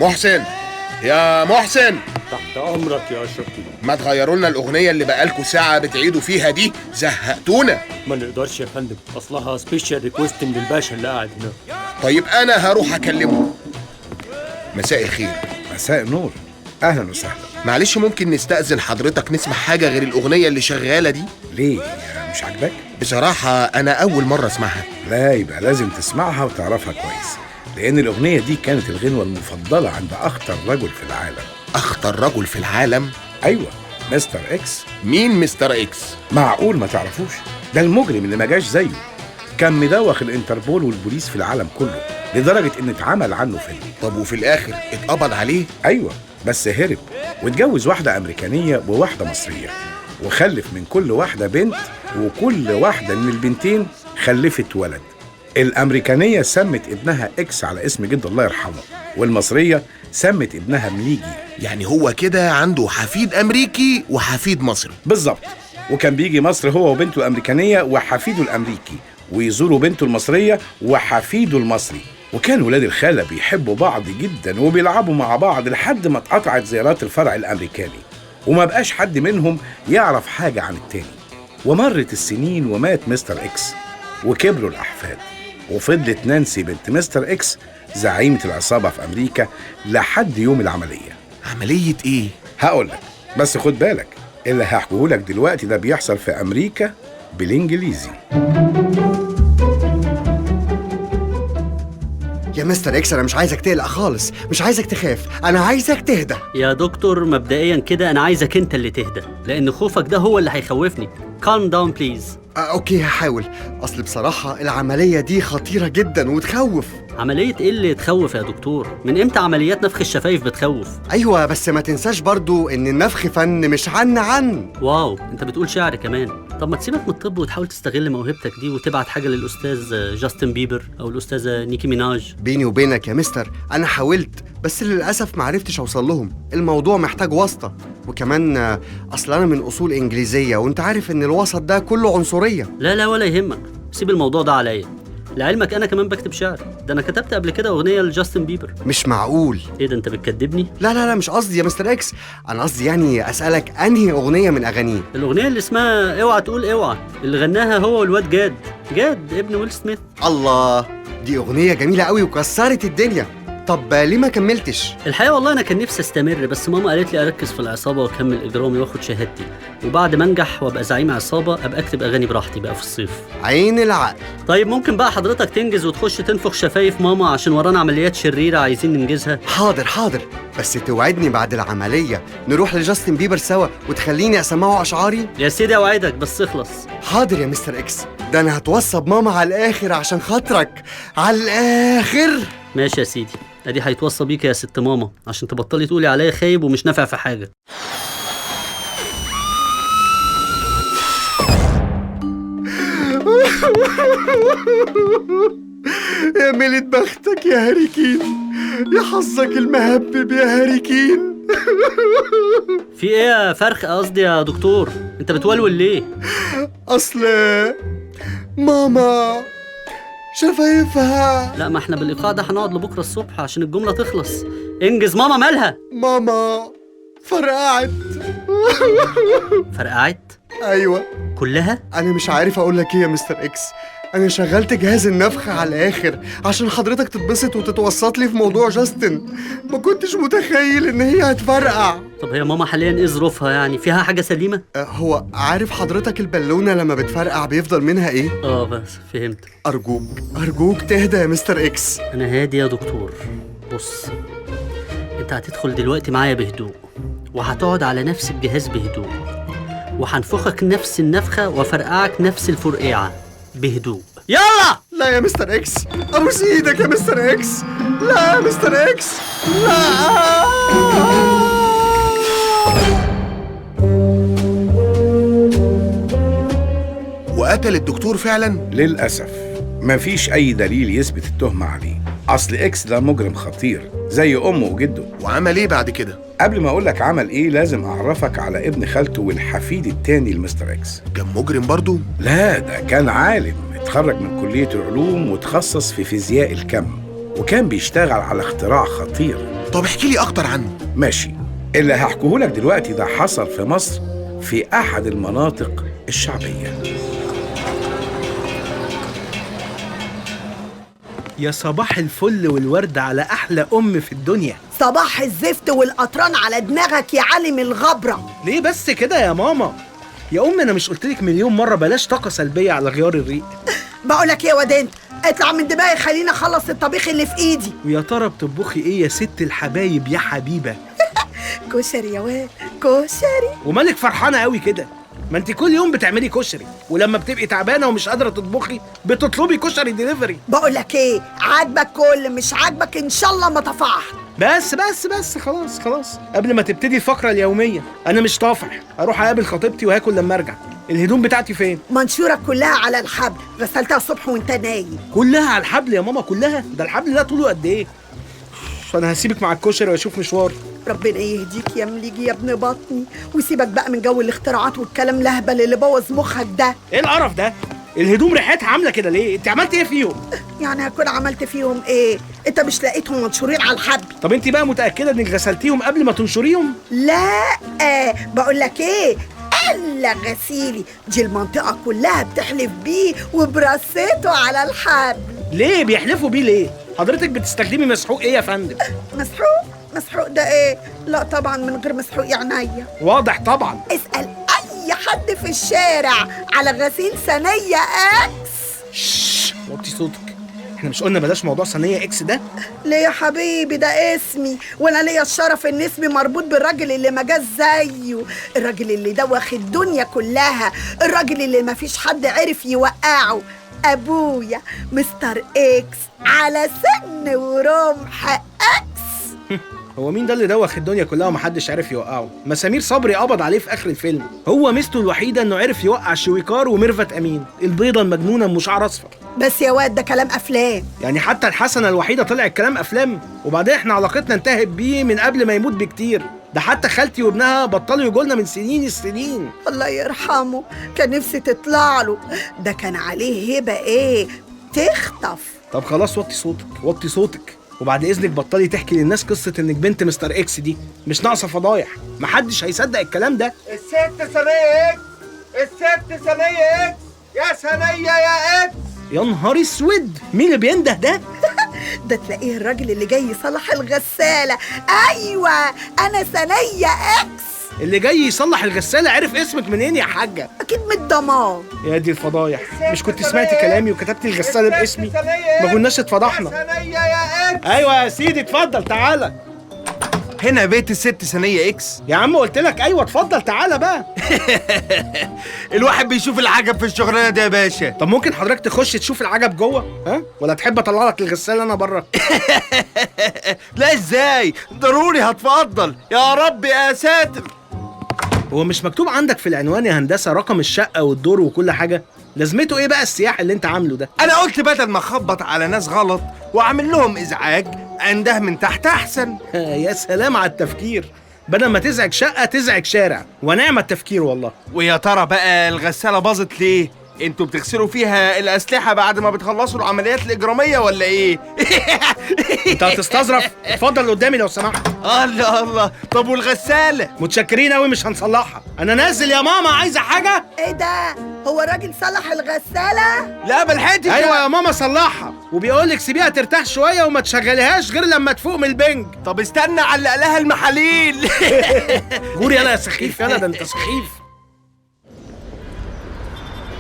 محسن، يا محسن. تحت امرك يا اشرف. ما تغيروا لنا الاغنية اللي بقالكوا ساعة بتعيدوا فيها دي، زهقتونا. ما نقدرش يا فندم، اصلها special request من الباشا اللي قاعد هنا. طيب انا هروح اكلمه. مساء الخير. مساء النور، اهلا وسهلا. معلش ممكن نستأذن حضرتك نسمع حاجة غير الاغنية اللي شغالة دي؟ ليه، مش عاجباك؟ بصراحة انا اول مرة اسمعها. لا، يبقى لازم تسمعها وتعرفها كويس، لان الاغنية دي كانت الغنوه المفضلة عند اخطر رجل في العالم. اخطر رجل في العالم؟ ايوه، مستر اكس. مين مستر اكس؟ معقول ما تعرفوش؟ ده المجرم اللي ما جاش زيه، كان مدوخ الانتربول والبوليس في العالم كله، لدرجة ان اتعمل عنه فيلم. طب وفي الاخر اتقبض عليه؟ ايوه، بس هرب واتجوز واحدة امريكانيه وواحدة مصرية، وخلف من كل واحدة بنت، وكل واحدة من البنتين خلفت ولد. الامريكانيه سمت ابنها اكس على اسم جد الله يرحمه، والمصريه سمت ابنها مليجي. يعني هو كده عنده حفيد امريكي وحفيد مصري؟ بالظبط. وكان بيجي مصر هو وبنته الامريكانيه وحفيده الامريكي، ويزوروا بنته المصرية وحفيده المصري. وكان ولاد الخالة بيحبوا بعض جدا وبيلعبوا مع بعض لحد ما اتقطعت زيارات الفرع الامريكاني، وما بقاش حد منهم يعرف حاجة عن التاني. ومرت السنين ومات مستر اكس، وكبروا الاحفاد، وفضلت نانسي بنت مستر اكس زعيمه العصابة في امريكا لحد يوم العملية. عملية ايه؟ هقولك، بس خد بالك، اللي هحكيهولك دلوقتي ده بيحصل في امريكا بالانجليزي. يا مستر اكس انا مش عايزك تقلق خالص، مش عايزك تخاف، انا عايزك تهدى. يا دكتور مبدئيا كده انا عايزك انت اللي تهدى، لان خوفك ده هو اللي هيخوفني. calm down please. okay هحاول، اصل بصراحة العملية دي خطيرة جدا وتخوف. عملية ايه اللي تخوف يا دكتور؟ من امتى عمليات نفخ الشفايف بتخوف؟ ايوه بس ما تنساش برضو ان النفخ فن مش عن. wow، انت بتقول شعر كمان. طب ما تسيبك من الطب وتحاول تستغل موهبتك دي وتبعت حاجة للأستاذ جاستن بيبر أو الأستاذة نيكي ميناج. بيني وبينك يا مستر أنا حاولت، بس للأسف معرفتش أوصل لهم، الموضوع محتاج واسطة، وكمان أصل أنا من أصول إنجليزية وأنت عارف إن الوسط ده كله عنصرية. لا لا ولا يهمك، سيب الموضوع ده عليا. لعلمك أنا كمان بكتب شعر، ده أنا كتبت قبل كده أغنية لجاستن بيبر. مش معقول. إيه ده، أنت بتكدبني؟ لا لا لا مش قصدي يا مستر إكس، أنا قصدي يعني أسألك أنهي أغنية من أغانيه؟ الأغنية اللي اسمها اوعى تقول اوعى، اللي غناها هو والواد جاد، جاد ابن ويل سميث. الله، دي أغنية جميلة قوي وكسرت الدنيا. طب ليه ما كملتش؟ الحقيقة والله أنا كان نفسي أستمر، بس ماما قالت لي أركز في العصابة وأكمل إجرامي وآخد شهادتي، وبعد ما أنجح وأبقى زعيم عصابة أبقى أكتب أغاني براحتي بقى في الصيف. عين العقل. طيب ممكن بقى حضرتك تنجز وتخش تنفخ شفايف ماما عشان ورانا عمليات شريرة عايزين ننجزها؟ حاضر حاضر، بس توعدني بعد العملية نروح لجاستن بيبر سوا وتخليني أسمعه أشعاري؟ يا سيدي أوعدك، بس اخلص. حاضر يا مستر إكس، ده أنا هتوصى بماما على الآخر عشان خاطرك، على الآخر. ماشي يا سيدي، ادي هيتوصى بيك يا ست ماما عشان تبطلي تقولي عليا خايب ومش نافع في حاجة. يا ميلة بختك يا هاريكين، يا حظك المهبب يا هاريكين. في ايه يا فرخ، قصدي يا دكتور، انت بتولول ليه؟ اصل ماما شفايفها. لا ما احنا بالايقاع ده هنقعد لبكرة الصبح عشان الجملة تخلص. انجز. ماما مالها؟ ماما فرقعت. فرقعت؟ ايوه. كلها؟ انا مش عارف اقول لك ايه يا مستر اكس، انا شغلت جهاز النفخ على الاخر عشان حضرتك تتبسط وتتوسط لي في موضوع جاستن، ما كنتش متخيل ان هي هتفرقع. طب هي ماما حاليا ايه ظروفها، يعني فيها حاجة سليمة؟ هو عارف حضرتك البالونة لما بتفرقع بيفضل منها ايه؟ بس فهمت. ارجوك ارجوك تهدى يا مستر اكس. انا هادي يا دكتور. بص، انت هتدخل دلوقتي معايا بهدوء، وهتقعد على نفس الجهاز بهدوء، وهنفخك نفس النفخة وفرقعك نفس الفرقعه بهدوء. يلا. لا يا مستر اكس، ابوس ايدك يا مستر اكس، لا يا مستر اكس، لا. وقتل الدكتور فعلا؟ للأسف مفيش أي دليل يثبت التهمة عليه، أصل إكس ده مجرم خطير زي أمه وجده. وعمل إيه بعد كده؟ قبل ما أقولك عمل إيه لازم أعرفك على ابن خالته والحفيد التاني لمستر إكس. كان مجرم برضه؟ لا، ده كان عالم، اتخرج من كلية العلوم وتخصص في فيزياء الكم، وكان بيشتغل على اختراع خطير. طب احكي لي أكتر عنه. ماشي، اللي هحكيهولك دلوقتي ده حصل في مصر في أحد المناطق الشعبية. يا صباح الفل والورد على أحلى أم في الدنيا. صباح الزفت والقطران على دماغك يا عالم الغبرة. ليه بس كده يا ماما؟ يا أم أنا مش قلتلك مليون مرة بلاش طاقة سلبية على غيار الريق؟ بقولك يا واد انت اطلع من دماغي، خليني اخلص الطبيخ اللي في ايدي. ويا ترى بتطبخي ايه يا ست الحبايب يا حبيبة؟ كشري يا واد، كشري. ومالك فرحانة قوي كده؟ ما انت كل يوم بتعملي كشري، ولما بتبقي تعبانة ومش قادرة تطبخي بتطلبي كشري دليفري. بقولك ايه، عاجبك كل مش عاجبك ان شاء الله ما طفحت. بس بس بس خلاص خلاص، قبل ما تبتدي الفقرة اليومية انا مش طافح، اروح اقابل خطيبتي وهاكل لما ارجع. الهدوم بتاعتي فين؟ منشورك كلها على الحبل، غسلتها الصبح وانت نايم. كلها على الحبل يا ماما؟ كلها؟ ده الحبل ده طوله قد ايه؟ انا هسيبك مع الكشري واشوف مشوار. ربنا يهديك يا مليجي يا ابن بطني، وسيبك بقى من جو الاختراعات والكلام الهبل اللي بوظ مخك ده. ايه القرف ده؟ الهدوم ريحتها عامله كده ليه؟ انت عملت ايه فيهم؟ يعني هكون عملت فيهم ايه؟ انت مش لقيتهم منشورين على الحبل؟ طب انت بقى متاكدة انك غسلتيهم قبل ما تنشريهم؟ لا بقول لك ايه، الا غسيلي دي المنطقة كلها بتحلف بيه وبرصيته على الحبل. ليه بيحلفوا بيه ليه؟ حضرتك بتستخدمي مسحوق ايه يا فندم؟ مسحوق؟ مسحوق ده ايه؟ لا طبعا من غير مسحوق يا عينيا. واضح طبعا. اسأل اي حد في الشارع على غسيل ثانية اكس. شش، وطي صوتك، احنا مش قلنا بلاش موضوع ثانية اكس ده؟ ليه يا حبيبي؟ ده اسمي، وانا ليا الشرف ان اسمي مربوط بالراجل اللي ما جاش زيه، الراجل اللي دوخ الدنيا كلها، الراجل اللي ما فيش حد عرف يوقعه، ابويا مستر اكس على سن ورمح اكس. هو مين ده اللي دوخ الدنيا كلها ومحدش عرف يوقعه؟ ما سمير صبري قبض عليه في اخر الفيلم. هو ميزته الوحيدة انه عرف يوقع شويكار وميرفت امين البيضة المجنونة ام شعر اصفر. بس يا واد ده كلام افلام، يعني حتى الحسنة الوحيدة طلع الكلام افلام. وبعدين احنا علاقتنا انتهت بيه من قبل ما يموت بكتير، ده حتى خالتي وابنها بطلوا يجولنا من سنين السنين. الله يرحمه، كان نفسي تطلع له، ده كان عليه هبه ايه تخطف. طب خلاص وطي صوتك، وطي صوتك، وبعد اذنك بطلي تحكي للناس قصة انك بنت مستر اكس دي، مش ناقصه فضايح، محدش هيصدق الكلام ده. الست ثانية اكس، الست ثانية اكس، يا ثانية يا اكس. يا نهار اسود، مين اللي بينده ده؟ ده تلاقيه الراجل اللي جاي يصلح الغسالة. ايوه انا ثانية اكس. اللي جاي يصلح الغسالة عرف اسمك منين يا حاجة؟ اكيد من الضمان. يا دي الفضايح، مش كنت سمعتي كلامي وكتبتي الغسالة باسمي؟ ما كناش اتفضحنا. ايوه يا سيدي اتفضل تعالى. هنا بيت الست ثانية اكس يا عم؟ قلت لك ايوه اتفضل تعالى بقى. الواحد بيشوف العجب في الشغلانة دي يا باشا. طب ممكن حضرتك تخش تشوف العجب جوه؟ ها؟ ولا تحب اطلع لك الغسالة انا بره؟ لا ازاي، ضروري هتفضل. يا رب يا ساتر. هو مش مكتوب عندك في العنوان يا هندسة رقم الشقة والدور وكل حاجة؟ لازمته ايه بقى السياح اللي انت عامله ده؟ انا قلت بدل ما اخبط على ناس غلط واعمل لهم ازعاج انده من تحت احسن. يا سلام على التفكير، بدل ما تزعج شقه تزعج شارع، ونعم التفكير والله. ويا ترى بقى الغسالة باظت ليه؟ انتوا بتغسلوا فيها الاسلحة بعد ما بتخلصوا العمليات الاجرامية ولا ايه؟ انت هتستظرف؟ اتفضل قدامي لو سمحت. الله الله، طب والغساله؟ متشكرين قوي مش هنصلحها. انا نازل يا ماما، عايزه حاجة؟ ايه ده؟ هو الراجل صلح الغسالة؟ لا بلحقتش. ايوه يا ماما صلحها، وبيقول لك سيبيها ترتاح شوية وما تشغليهاش غير لما تفوق من البنج. طب استنى علق لها المحاليل. غوري يلا يا سخيف، يلا ده انت سخيف.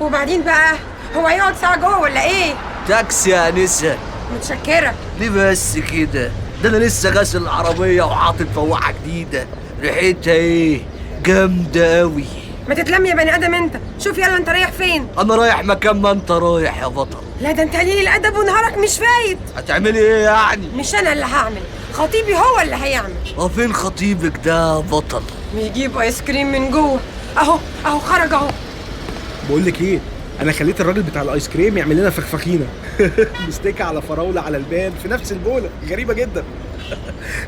وبعدين بقى هو هيقعد ساعة جوه ولا ايه؟ تاكسي يا انسة. متشكرة. ليه بس كده؟ ده انا لسه غاسل العربية وحاطط فواحة جديدة، ريحتها ايه؟ جامدة اوي. ما تتلم يا بني ادم انت، شوف يلا انت رايح فين؟ انا رايح مكان ما انت رايح يا بطل. لا ده انت قليل الادب ونهارك مش فايت. هتعملي ايه يعني؟ مش انا اللي هعمل، خطيبي هو اللي هيعمل. هو فين خطيبك ده يا بطل؟ بيجيب ايس كريم من جوه، اهو اهو خرج اهو. بقول لك ايه، انا خليت الراجل بتاع الايس كريم يعمل لنا فخفخينه. مستيكه على فراوله على البان في نفس البوله، غريبة جدا.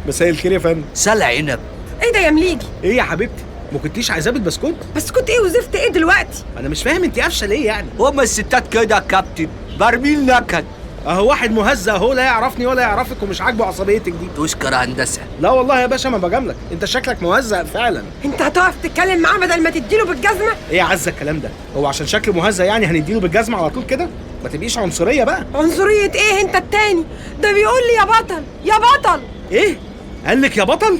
مساء الخير يا فندم. سلع عنب. ايه ده يا مليجي؟ ايه يا حبيبتي، ما كنتيش عايزاه بالبسكوت؟ بسكوت ايه وزفت ايه دلوقتي؟ انا مش فاهم انت قافشه ليه يعني؟ هما الستات كده يا كابتن، برميل نكد. اهو واحد مهزأ اهو، لا يعرفني ولا يعرفك ومش عاجبه عصبيتك دي. تشكر هندسة. لا والله يا باشا ما بجاملك، انت شكلك مهزأ فعلا. انت هتقف تتكلم معاه بدل ما تديله بالجزمه؟ ايه يا عزه الكلام ده؟ هو عشان شكله مهزأ يعني هنديله بالجزمه على طول كده؟ ما تبقيش عنصرية بقى. عنصرية ايه انت التاني؟ ده بيقول لي يا بطل يا بطل. ايه؟ قال لك يا بطل؟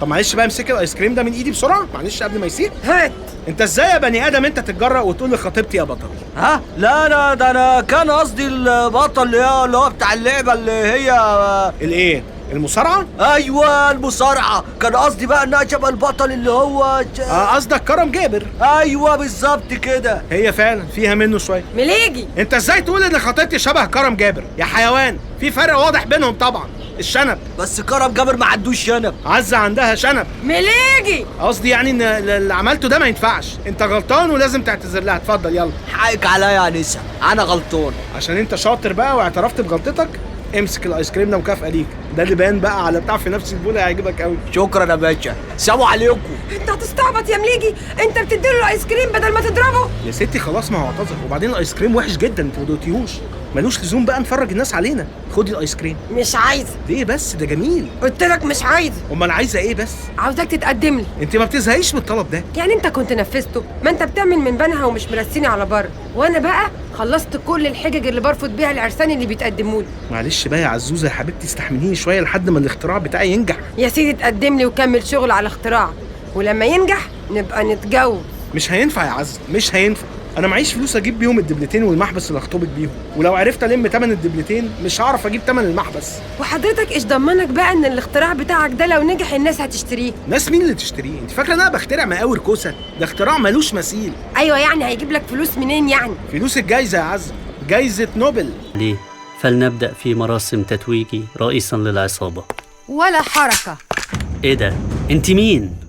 طب معلش بقى امسك الايس كريم ده من ايدي بسرعة، معلش قبل ما يسيح. هات. انت ازاي يا بني ادم انت تتجرأ وتقول لخطيبتي يا بطل؟ ها؟ لا لا، ده انا كان قصدي البطل اللي هو بتاع اللعبة اللي هي الايه؟ المصارعة؟ ايوه المصارعة، كان قصدي بقى انها شبه البطل اللي هو قصدك كرم جابر. ايوه بالظبط كده. هي فعلا فيها منه شوية. مليجي، انت ازاي تقول ان خطيبتي شبه كرم جابر يا حيوان؟ في فرق واضح بينهم طبعا، الشنب. بس كرم جابر ما عندوش شنب. عزه عندها شنب. مليجي، قصدي يعني ان اللي عملته ده ما ينفعش، انت غلطان ولازم تعتذر لها. اتفضل يلا. حقك عليا يا انسه، انا غلطان. عشان انت شاطر بقى واعترفت بغلطتك، امسك الايس كريم ده مكافأة ليك، ده اللي بان بقى على بتاع في نفس البوله، هيعجبك قوي. شكرا يا باشا، سلام عليكم. انت هتستعبط يا مليجي، انت بتديله الايس كريم بدل ما تضربه. يا ستي خلاص ما هو اعتذر، وبعدين الايس كريم وحش جدا، انت ما دوقتيهوش، ملوش لزوم بقى نفرج الناس علينا. خدي الايس كريم. مش عايزه. ليه بس؟ ده جميل. قلت لك مش عايزه. امال عايزه ايه بس؟ عاوزاك تتقدم لي. انت ما بتزهقيش من الطلب ده؟ يعني انت كنت نفذته؟ ما انت بتعمل من بنها ومش مرسيني على بر، وانا بقى خلصت كل الحجج اللي برفض بيها العرسان اللي بيتقدموا لي. معلش بقى يا عزوزه يا حبيبتي، استحمليني شوية لحد ما الاختراع بتاعي ينجح. يا سيدي تقدم لي وكمل شغل على اختراعك، ولما ينجح نبقى نتجوز. مش هينفع يا عزه، مش هينفع. انا معيش فلوس اجيب بيهم الدبلتين والمحبس اللي هخطبك بيهم، ولو عرفت الم تمن الدبلتين مش هعرف اجيب تمن المحبس. وحضرتك ايش ضمنك بقى ان الاختراع بتاعك ده لو نجح الناس هتشتريه؟ ناس مين اللي تشتريه؟ انت فاكره ان انا بخترع مقاور كوسة؟ ده اختراع ملوش مثيل. ايوه يعني هيجيب لك فلوس منين يعني؟ فلوس الجايزة يا عزه، جايزة نوبل. ليه؟ فلنبدأ في مراسم تتويجي رئيسا للعصابة. ولا حركة. ايه ده؟ انت مين؟